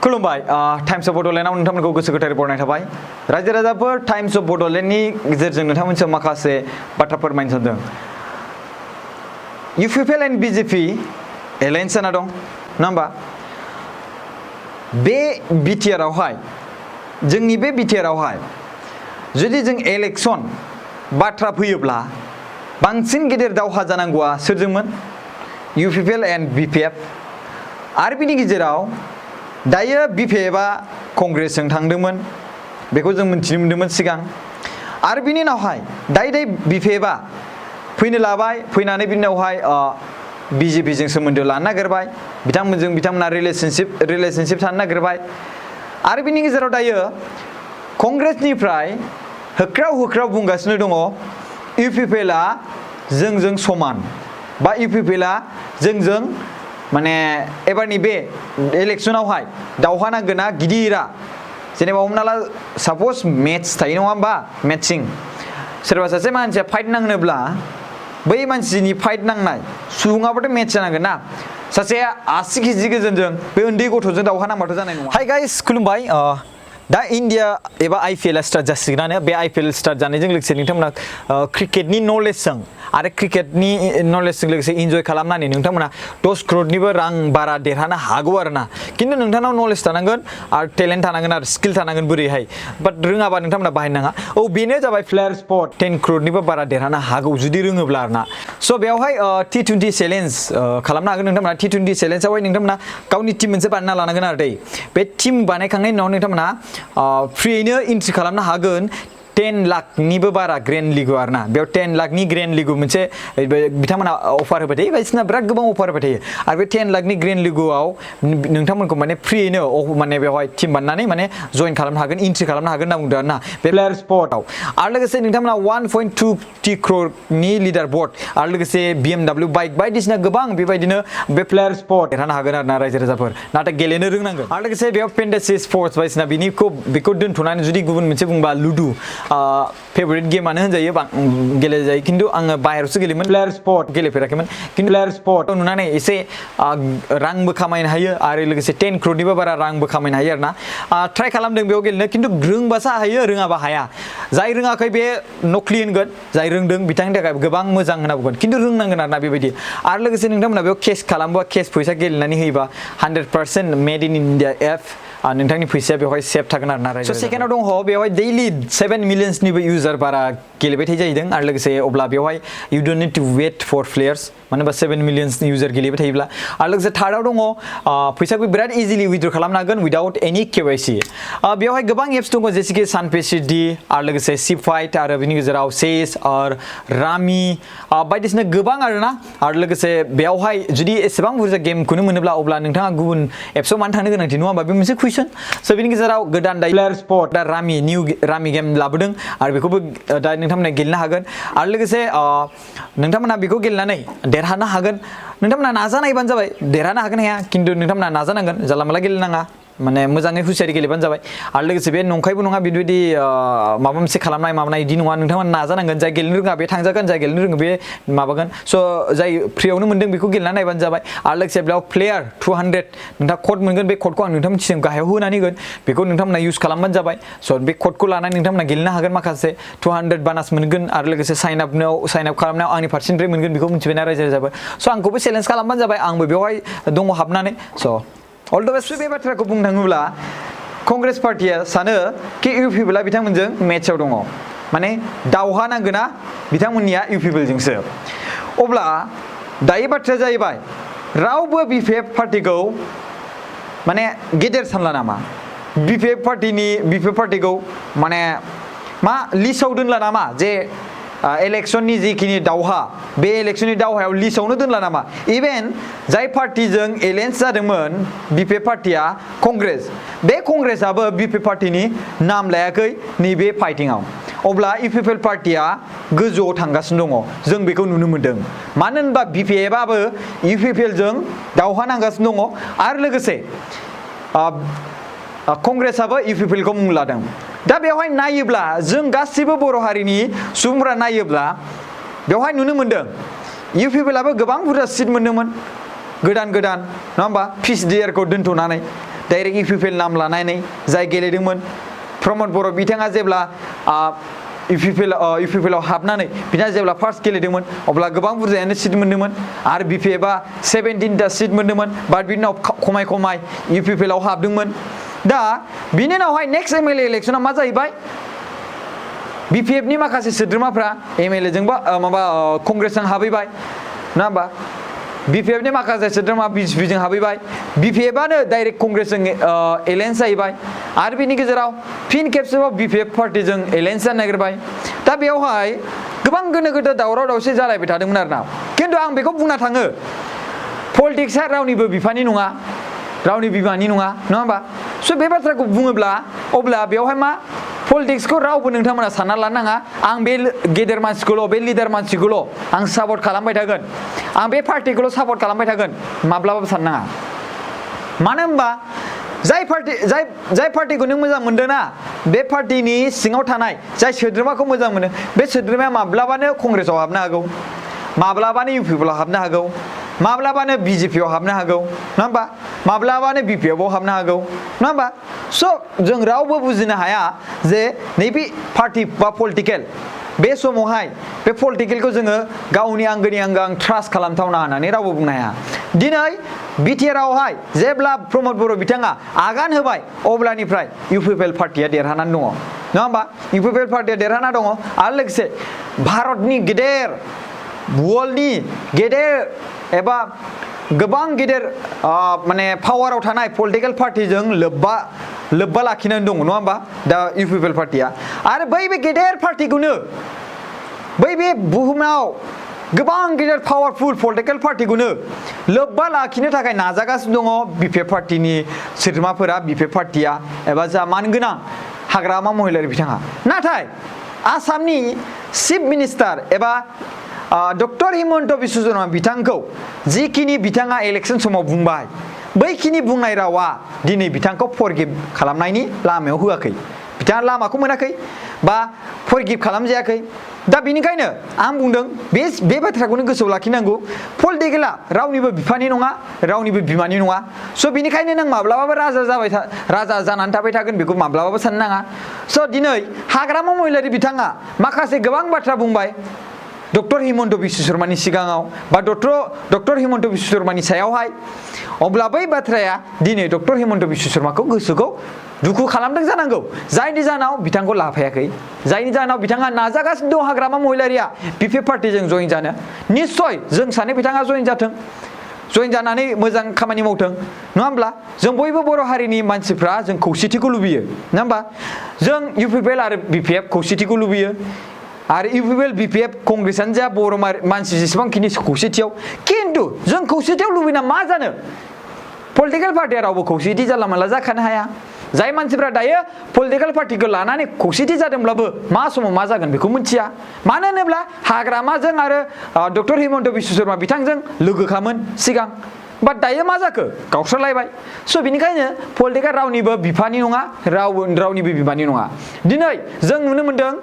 खुलुमबाय times of बड'लेण्डआव नोंथांमोनखौ गोसो गोथारै बरायनाय थाबाय रायजो राजाफोर टाइम्स अफ बड'लेण्डनि गेजेरजों नोंथांमोनसिम माखासे बाथ्रा फोरमायनो सानदों UPPL एन्ड BJP एलायन्स जाना दं नङा होमबा बे BTR आवहाय जोंनि बे BTR आवहाय जुदि जों इलेक्सन बाथ्रा फैयोब्ला बांसिन गेदेर दावहा जानांगौआ सोरजोंमोन UPPL एन्ड BPF आरो बिनि गेजेराव दायो BPFआ कंग्रेसजों थांदोंमोन बेखौ जों मिथिनो मोन्दोंमोन सिगां आरो बिनि उनावहाय दायो BPFआ फैनो लाबाय फैनानै बिनि उनावहाय BJPजों सोमोन्दो लानो नागिरबाय बिथांमोना रिलेशनशिप थानो नागिरबाय आरो बिनि गेजेराव दायो कंग्रेसनिफ्राय होख्राव बुंगासिनो दङ UPPLआ जोंजों समान बा UPPLआ जोंजों माने एबारनि बे इलेक्सनावहाय दावहा नांगोना गिदिरा जेनेबा हमना ला साप'ज मेट्स थायो नङा होमबा मेट्सिं सोरबा सासे मानसिया फाइट नांनोब्ला बै मानसिनि फाइट नांनाय सुबुङाबोथ' मेट्स जानांगोन ना सासे 80 केजि गोजोनजों बे उन्दै गथ'जों दावहा नांबाथ' जानाय नङा हाय गाइस खुलुमबाय दा इन्डिया एबा IPL स्टार्ट जासिगोनानो बे IPL स्टार्ट जानायजों लोगोसे नोंथांमोना क्रिकेटनि नलेजजों आरो क्रिकेटनि नलेजजों लोगोसे इन्जय खालामनानै नोंथांमोना 10 करोड़निबो रां बारा देरहानो हागौ आरोना खिन्थु नोंथांनाव नलेज थानांगोन आरो टेलेन्ट थानांगोन आरो स्किल थानांगोन बोरैहाय बाट रोङाबा नोंथांमोना बाहायनो नाङा बेनो जाबाय प्लेयारस्पट 10 करोड़निबो बारा देरहानो हागौ जुदि रोङोब्ला आरोना स' बेवहाय T20 चेलेन्ज खालामनो हागोन नोंथांमोना T20 चेलेन्जआवहाय नोंथांमोना गावनि टीम मोनसे बानायना लानांगोन आरो दै बे टीम बानायखांनायनि उनाव नोंथांमोना फ्रियैनो एन्ट्रि खालामनो हागोन 10 लाखनिबो बारा ग्रेन्ड लिग आरोना बेयाव 10 लाखनि ग्रेन्ड लिग मोनसे बिथांमोना अफार होबाय थायो बायदिसिना बिराद गोबां अफार होबाय थायो आरो बे 10 लाखनि ग्रेन्ड लिगआव नोंथांमोनखौ माने फ्रियैनो माने बेवहाय टीम बानायनानै माने जइन खालामनो हागोन एन्ट्रि खालामनो हागोन होनना बुंदों आरोना बे प्लेयारस्पटआव आरो लोगोसे नोंथांमोना 1.2 करोड़नि लिडार बोर्ड आरो लोगोसे BMW बाइक बायदिसिना गोबां बेबायदिनो बे प्लेयारस्पट देरहानो हागोन आरोना रायजो राजाफोर नाथाय गेलेनो रोंनांगोन आरो लोगोसे बेयाव फेन्टासि स्पर्ट्स बायदिसिना बेखौ दोनथ'नानै जुदि गुबुन मोनसे बुंबा लुडु फेभरेट गेमानो होनजायो गेलेजायो खिन्थु आङो बाहेरावसो गेलेयोमोन प्लेयारस्पट गेलेफेराखैमोन खिन्थु प्लेयारस्पट नुनानै एसे रांबो खामायनो हायो आरो लोगोसे 10 करोड़निबो बारा रांबो खामायनो हायो आरोना ट्राइ खालामदों बेयाव गेलेनो खिन्थु रोंबासो हायो रोङाबा हाया जाय रोङाखै बे नख्लि होनगोन जाय रोंदों बिथांनि थाखाय गोबां मोजां होनना बुंगोन खिन्थु रोंनांगोन आरोना बेबायदि आरो लोगोसे नोंथांमोना बेयाव केस खालामोबा केस फैसा गेलेनानै होयोबा 100% मेड इन इन्डिया एप नोंथांनि फैसाया बेवहाय सेफ थागोन आरोना रायजो सेकेन्डआव दङ बेवहाय दैलि 7 मिलियन्सनिबो इउजार बारा गेलेबाय थायो जाहैदों आरो लोगोसे अब्ला बेवहाय you don't need to wait for players मानो होनबा 7 मिलियन्सनि इउजार गेलेबाय थायोब्ला आरो लोगोसे थार्डआव दङ फैसाखौ बिराद इजिलि उइथड्र खालामनो हागोन उइदाउट एनि KYC बेवहाय गोबां एप्स दङ जेसेखि सानपेसिडि आरो लोगोसे सिफाइट आरो बिनि गेजेराव सेस आरो रामि बायदिसिना गोबां आरोना आरो लोगोसे बेवहाय जुदि एसेबां बुरजा गेमखौनो मोनोब्ला अब्ला नोंथाङा गुबुन एप्सआव मानो थांनो गोनांथि नङा होमबा बे मोनसे कुइसन स' बिनि गेजेराव गोदान प्लेयारस्पट दा निउ रामि गेम लाबोदों आरो बेखौबो दा नोंथांमोना गेलेनो हागोन आरो लोगोसे नोंथांमोना बेखौ गेलेनानै देरहानो हागोन नोंथांमोना नाजानायबानो जाबाय देरहानो हागोन हाया खिन्थु नोंथांमोना नाजानांगोन जानला मोनला गेलेनाङा माने मोजाङै हुसियारि गेलेबानो जाबाय आरो लोगोसे बे नंखायबो नङा बिदि माबा मोनसे खालामनाय माबानाय बिदि नङा नोंथांमोना नाजानांगोन जाय गेलेनो रोङा बे थांजागोन जाय गेलेनो रोङो बे माबागोन स' जाय फ्रियावनो मोन्दों बेखौ गेलेनानै नायबानो जाबाय आरो लोगोसे बेयाव प्लेयार 200 नोंथाङा कड मोनगोन बे कडखौ आं नोंथांमोननिसिम गाहायाव होनानै होगोन बेखौ नोंथांमोना इउज खालामबानो जाबाय स' बे कडखौ लानानै नोंथांमोना गेलेनो हागोन माखासे 200 बानास मोनगोन आरो लोगोसे साइन आप खालामनायाव आंनि फारसेनिफ्राय मोनगोन बेखौ मिथिबायना रायजो राजाफोर स' आंखौबो चेलेन्ज खालामबानो जाबाय आंबो बेवहाय दङ हाबनानै स' अल द बेस्ट बे बाथ्राखौ बुंनो थाङोब्ला कंग्रेस पार्टिया सानो कि UPPLआ बिथांमोनजों मेट्सआव दङ माने दावहा नांगोना बिथांमोननिया UPPLजोंसो अब्ला दायो बाथ्राया जाहैबाय रावबो BPF पार्टिखौ माने गेदेर सानला नामा BPF पार्टिखौ माने मा लिस्टआव दोनला नामा जे इलेक्सननि जिखिनि दावहा बे इलेक्सननि दावहायाव लिस्टआवनो दोनला नामा इभेन जाय पार्टिजों एलायन्स जादोंमोन BPF पार्टिया कंग्रेस बे कंग्रेसआबो BPF पार्टिनि नाम लायाखै नैबे फाइटिंआव अब्ला UPPL पार्टिया गोजौआव थांगासिनो दङ जों बेखौ नुनो मोन्दों मानो होनबा BPFआबो UPPLजों दावहा नांगासिनो दङ आरो लोगोसे कंग्रेसआबो UPPLखौ मुं लादों दा बेवहाय नायोब्ला जों गासिबो बर' हारिनि सुबुंफोरा नायोब्ला बेवहाय नुनो मोन्दों UPPLआबो गोबां बुरजा सिट मोन्दोंमोन गोदान नङा होमबा PCDRखौ दोनथ'नानै डाइरेक्ट इउपिपिएल नाम लानानै जाय गेलेदोंमोन प्रमद बर' बिथाङा जेब्ला इउपिपिएलाव हाबनानै बिथाङा जेब्ला फार्स्ट गेलेदोंमोन अब्ला गोबां बुरजायानो सिट मोन्दोंमोन आरो बिपिएफआ 17टा सिट मोन्दोंमोन बाट बिनि उनाव खमाय इउपिपिएलाव हाबदोंमोन दा बिनि उनावहाय नेक्स्ट एमएलए इलेक्सनाव मा जाहैबाय बिपिएफनि माखासे सोद्रोमाफ्रा एमएलएजोंबा माबा कंग्रेसजों हाबहैबाय नङा होमबा बिपिएफनि माखासे सोद्रोमा बिजेपिजों हाबहैबाय बिपिएफआनो डाइरेक्ट कंग्रेसजों एलायन्स जाहैबाय आरो बिनि गेजेराव फिन खेबसेबाव बिपिएफ पार्टिजों एलायन्स जानो नागिरबाय दा बेयावहाय गोबां गोनो गोथो दावराव दावसि जालायबाय थादोंमोन आरोना खिन्थु आं बेखौ बुंना थाङो पलिटिक्सआ रावनिबो बिफानि नङा रावनि बिमानि नङा होमबा स' बे बाथ्राखौ बुङोब्ला अब्ला बेवहाय मा पलिटिक्सखौ रावबो नोंथांमोना सानना लानो नाङा आं बे गेदेर मानसिखौल' बे लिडार मानसिखौल' आं सापर्ट खालामबाय थागोन आं बे पार्टिखौल' सापर्ट खालामबाय थागोन माब्लाबाबो साननाङा मानो होनबा जाय पार्टिखौ नों मोजां मोनदों ना बे पार्टिनि सिङाव थानाय जाय सोद्रोमाखौ मोजां मोनो बे सोद्रोमाया माब्लाबानो कंग्रेसाव हाबनो हागौ माब्लाबानो इउपिपिएलाव हाबनो हागौ माब्लाबानो बिजेपिआव हाबनो हागौ नङा होमबा माब्लाबानो बिपिएफआव हाबनो हागौ नङा होमबा स' जों रावबो बुजिनो हाया जे नैबे पार्टि बा पलिटिकेल बे समावहाय बे पलिटिकेलखौ जोङो गावनि आंगोनि आंगो आं ट्रास्ट खालामथावना होननानै रावबो बुंनो हाया दिनै बिटिआरआवहाय जेब्ला प्रमद बर' बिथाङा आगान होबाय अब्लानिफ्राय इउपिपिएल पार्टिया देरहानानै दङ नङा होमबा इउपिपिएल पार्टिया देरहाना दङ आरो लोगोसे भारतनि गेदेर वर्ल्डनि गेदेर एबा गोबां गेदेर माने पावाराव थानाय पलिटिकेल पार्टिजों लोब्बा लाखिनानै दङ नङा होमबा दा इउपिपिएल पार्टिया आरो बै बे गेदेर पार्टिखौनो बै बे बुहुमाव गोबां गेदेर पावारफुल पलिटिकेल पार्टिखौनो लोब्बा लाखिनो थाखाय नाजागासिनो दङ बिपिएफ पार्टिनि सोद्रोमाफोरा बिपिएफ पार्टिया एबा जा मानगोनां हाग्रामा महिलारि बिथाङा नाथाय आसामनि चिफ मिनिस्टार एबा डक्टर हिमन्त बिश्व शर्मा बिथांखौ जिखिनि बिथाङा इलेक्सन समाव बुंबाय बैखिनि बुंनाय रावा दिनै बिथांखौ फरगिभ खालामनायनि लामायाव होआखै बिथाङा लामाखौ मोनाखै बा फरगिभ खालामजायाखै दा बेनिखायनो आं बुंदों बे बाथ्राखौनो गोसोआव लाखिनांगौ पलिटिकेला रावनिबो बिफानि नङा रावनिबो बिमानि नङा स' बेनिखायनो नों माब्लाबाबो राजा जानानै थाबाय थागोन बेखौ माब्लाबाबो साननो नाङा स' दिनै हाग्रामा महिलारि बिथाङा माखासे गोबां बाथ्रा बुंबाय डक्टर हिमन्त बिश्व शर्मानि सिगाङाव बा डक्टर हिमन्त बिश्व शर्मानि सायावहाय अब्ला बै बाथ्राया दिनै डक्टर हिमन्त बिश्व शर्माखौ गोसोखौ दुखु खालामदों जानांगौ जायनि जाहोनाव बिथांखौ लाफायाखै जायनि जाहोनाव बिथाङा नाजागासिनो दं हाग्रामा महिलारिया बिपिएफ पार्टिजों जइन जानो निस्सय जों सानो बिथाङा जइन जाथों जइन जानानै मोजां खामानि मावथों नङा होमब्ला जों बयबो बर' हारिनि मानसिफ्रा जों खौसेथिखौ लुबैयो नङा होमबा जों इउपिपिएल आरो बिपिएफ खौसेथिखौ लुबैयो आरो इउपिपिएल बिपिएफ कंग्रेसआनो जा बर' मानसि जेसेबांखिनि खौसेथियाव खिन्थु जों खौसेथियाव लुबैना मा जानो पलिटिकेल पार्टिया रावबो खौसेथि जानला मानला जाखानो हाया जाय मानसिफ्रा दायो पलिटिकेल पार्टिखौ लानानै खौसेथि जादोंब्लाबो मा समाव मा जागोन बेखौ मिथिया मानो होनोब्ला हाग्रामाजों आरो डक्टर हिमन्त बिश्व शर्मा बिथांजों लोगोखामोन सिगां बाट दायो मा जाखो गावस्रालायबाय स' बेनिखायनो पलिटिकेल रावनिबो बिफानि नङा रावनिबो बिमानि नङा दिनै जों नुनो मोनदों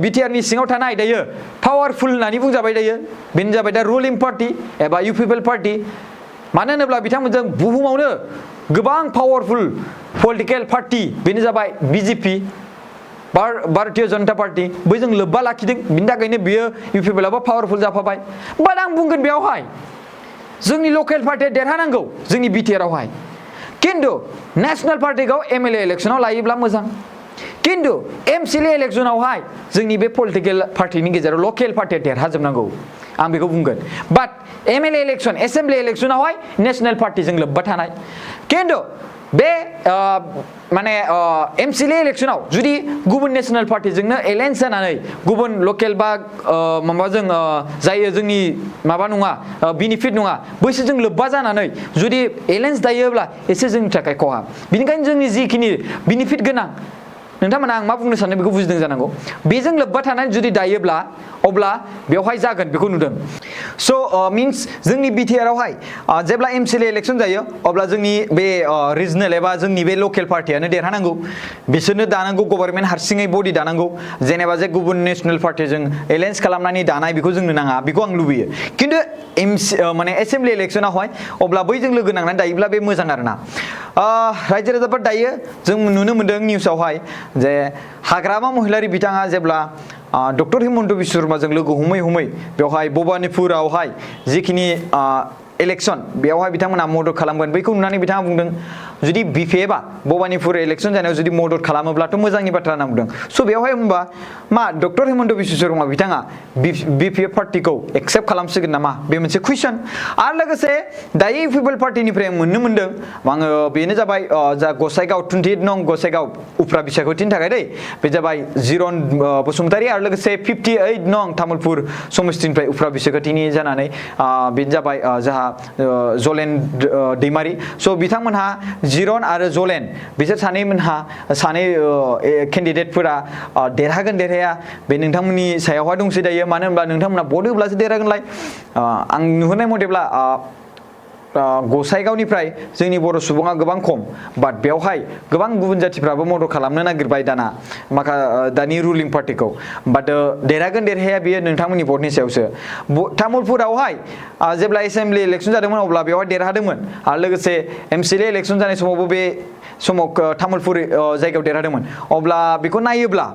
बिटिआरनि सिङाव थानाय दायो पावारफुल होननानै बुंजाबाय दायो बेनो जाबाय दा रुलिं पार्टि एबा इउपिपिएल पार्टि मानो होनोब्ला बिथांमोनजों बुहुमावनो गोबां पावारफुल पलिटिकेल पार्टि बेनो जाबाय बिजेपि भारतीय जनता पार्टि बैजों लोब्बा लाखिदों बिनि थाखायनो बियो इउपिपिएलाबो पावारफुल जाफाबाय बाट आं बुंगोन बेयावहाय जोंनि लकेल पार्टिया देरहानांगौ जोंनि बिटिआरआवहाय खिन्थु नेसनेल पार्टिखौ एमएलए इलेक्सनाव लायोब्ला मोजां खिन्थु एमसिएलए इलेक्सनावहाय जोंनि बे पलिटिकेल पार्टिनि गेजेराव लकेल पार्टिया देरहाजोबनांगौ आं बेखौ बुंगोन बाट एमएलए इलेक्सन एसेम्बलि इलेक्सनावहाय नेसनेल पार्टिजों लोब्बा थानाय खिन्थु बे माने एमसिएलए इलेक्सनाव जुदि गुबुन नेसनेल पार्टिजोंनो एलायन्स जानानै गुबुन लकेल बा माबाजों जायो जोंनि माबा नङा बेनिफिट नङा बैसोरजों लोब्बा जानानै जुदि एलायन्स दायोब्ला एसे जोंनि थाखाय खहा बेनिखायनो जोंनि जिखिनि बेनिफिट गोनां नोंथांमोना आं मा बुंनो सानो बेखौ बुजिदों जानांगौ बेजों लोब्बा थानानै जुदि दायोब्ला अब्ला बेवहाय जागोन बेखौ नुदों स' मिन्स जोंनि बिटिआर आवहाय जेब्ला एमसिएलए इलेक्सन जायो अब्ला जोंनि बे रिजनेल एबा जोंनि बे लकेल पार्टियानो देरहानांगौ बिसोरनो दानांगौ गभर्नमेन्ट हारसिङै बडि दानांगौ जेनेबा जे गुबुन नेशनेल पार्टिजों एलायन्स खालामनानै दानाय बेखौ जोंनो नाङा बेखौ आं लुबैयो खिन्थु माने एसेम्बलि इलेक्सनावहाय अब्ला बैजों लोगो नांनानै दायोब्ला बे मोजां आरोना रायजो राजाफोर दायो जों नुनो मोन्दों निउसावहाय जे हाग्रामा महिलारि बिथाङा जेब्ला डक्टर हिमन्त बिश्व शर्माजों लोगो हमै हमै बेवहाय भबानिपुरावहाय जिखिनि इलेक्सन बेवहाय बिथांमोना मदद खालामगोन बैखौ नुनानै बिथाङा बुंदों जुदि बिपिएफआ भबानिपुर इलेक्सन जानायाव जुदि मदद खालामोब्लाथ' मोजांनि बाथ्रा होनना बुंदों स' बेवहाय होनबा मा डक्टर हिमन्त बिश्व शर्मा बिथाङा बिपिएफ पार्टिखौ एक्सेप्ट खालामसिगोन नामा बे मोनसे कुइसन आरो लोगोसे दायो पिपल पार्टिनिफ्राय मोननो मोन्दों आङो बेनो जाबाय जा गसाइगाव 28 नं गसाइगाव उफ्रा बिसायख'थिनि थाखाय दै बे जाबाय जिरन बसुमतारी आरो लोगोसे 58 नं तामुलपुर समस्तिनिफ्राय उफ्रा बिसायख'थिनि जानानै बेनो जाबाय जाहा जलेन दैमारि स' बिथांमोनहा जिरन आरो जलेन बिसोर सानै केन्डिडेटफोरा देरहागोन देरहाया बे नोंथांमोननि सायावहाय दंसै दायो मानो होनब्ला नोंथांमोना बड होब्लासो देरहागोनलाय आं नुहुरनाय मथेब्ला गसाइगावनिफ्राय जोंनि बर' सुबुङा गोबां खम बाट बेवहाय गोबां गुबुन जाथिफ्राबो मदद खालामनो नागिरबाय दानि रुलिं पार्टिखौ बाट देरहागोन देरहाया बियो नोंथांमोननि भटनि सायावसो तामुलपुरावहाय जेब्ला एसेम्बलि इलेक्सन जादोंमोन अब्ला बेवहाय देरहादोंमोन आरो लोगोसे एमसिएलए इलेक्सन जानाय समावबो बे समाव तामुलपुर जायगायाव देरहादोंमोन अब्ला बेखौ नायोब्ला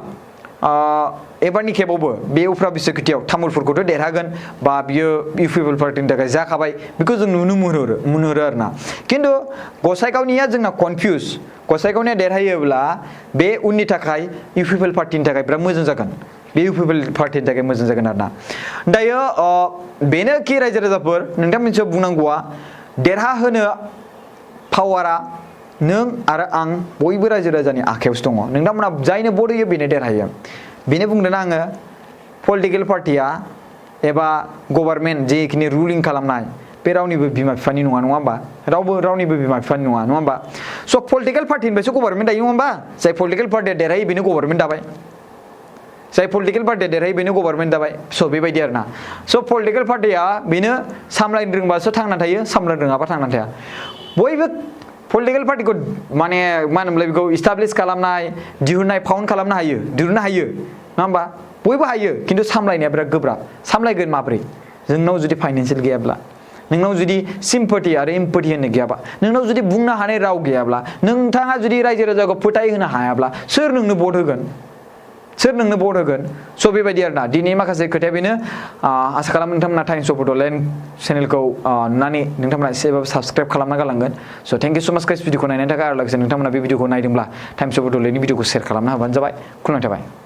एबारनि खेबावबो बे उफ्रा बिसायख'थियाव तामुलपुरखौथ' देरहागोन बा बियो पिपल पार्टिनि थाखाय जाखाबाय बेखौ जों नुनो मोनहरो आरोना खिन्थु गसाइगावनिया जोंना कनफिउज गसाइगावनिया देरहायोब्ला बे उननि थाखाय पिपल पार्टिनि थाखाय बिराद मोजां जागोन बे पिपल पार्टिनि थाखाय मोजां जागोन आरोना दायो बेनो कि रायजो राजाफोर नोंथां मोनसे बुंनांगौआ देरहाहोनो पावारा नों आरो आं बयबो रायजो राजानि आखायावसो दङ नोंथांमोना जायनो भट होयो बेनो देरहायो बेनो बुंदों आङो पलिटिकेल पार्टिया एबा गभर्नमेन्ट जिखिनि रुलिं खालामनाय बे रावनिबो बिमा बिफानि नङा होमबा रावनिबो बिमा बिफानि नङा होमबा स' पलिटिकेल पार्टिनिफ्रायसो गभर्नमेन्ट दायो नङा होमबा जाय पलिटिकेल पार्टिया देरहायो बेनो गभर्नमेन्ट दाबाय जाय पलिटिकेल पार्टिया देरहायो बेनो गभर्नमेन्ट दाबाय स' बेबायदि आरोना स' पलिटिकेल पार्टिया बेनो सामलायनो रोंबासो थांना थायो सामलायनो रोङाबा थांना थाया बयबो पलिटिकेल पार्टिखौ माने मा होनोमोनलाय बेखौ इस्टाब्लिश खालामनाय दिहुननो हायो नङा होमबा बयबो हायो खिन्थु सामलायनाया बिराद गोब्राब सामलायगोन माब्रै नोंनाव जुदि फाइनान्सियेल गैयाब्ला नोंनाव जुदि सिम्पथि आरो एम्पथि होननो गैयाबा नोंनाव जुदि बुंनो हानाय राव गैयाब्ला नोंथाङा जुदि रायजो राजाखौ फोथायहोनो हायाब्ला सोर नोंनो भट होगोन स' बेबायदि आरोना दिनै माखासे खोथाया बेनो आसा खालामो नोंथांमोना टाइम्स अफ बड'लेण्ड चेनेलखौ नुनानै नोंथांमोना एसेबाबो साबस्क्राइब खालामना गालांगोन स' थेंक इउ स' माच गाइस भिडिअखौ नायनायनि थाखाय आरो लोगोसे नोंथांमोना बे भिडिअखौ नायदोंब्ला टाइम्स अफ बड'लेण्डनि भिडिअखौ शेयार खालामना होबानो जाबाय खुलुमनाय थाबाय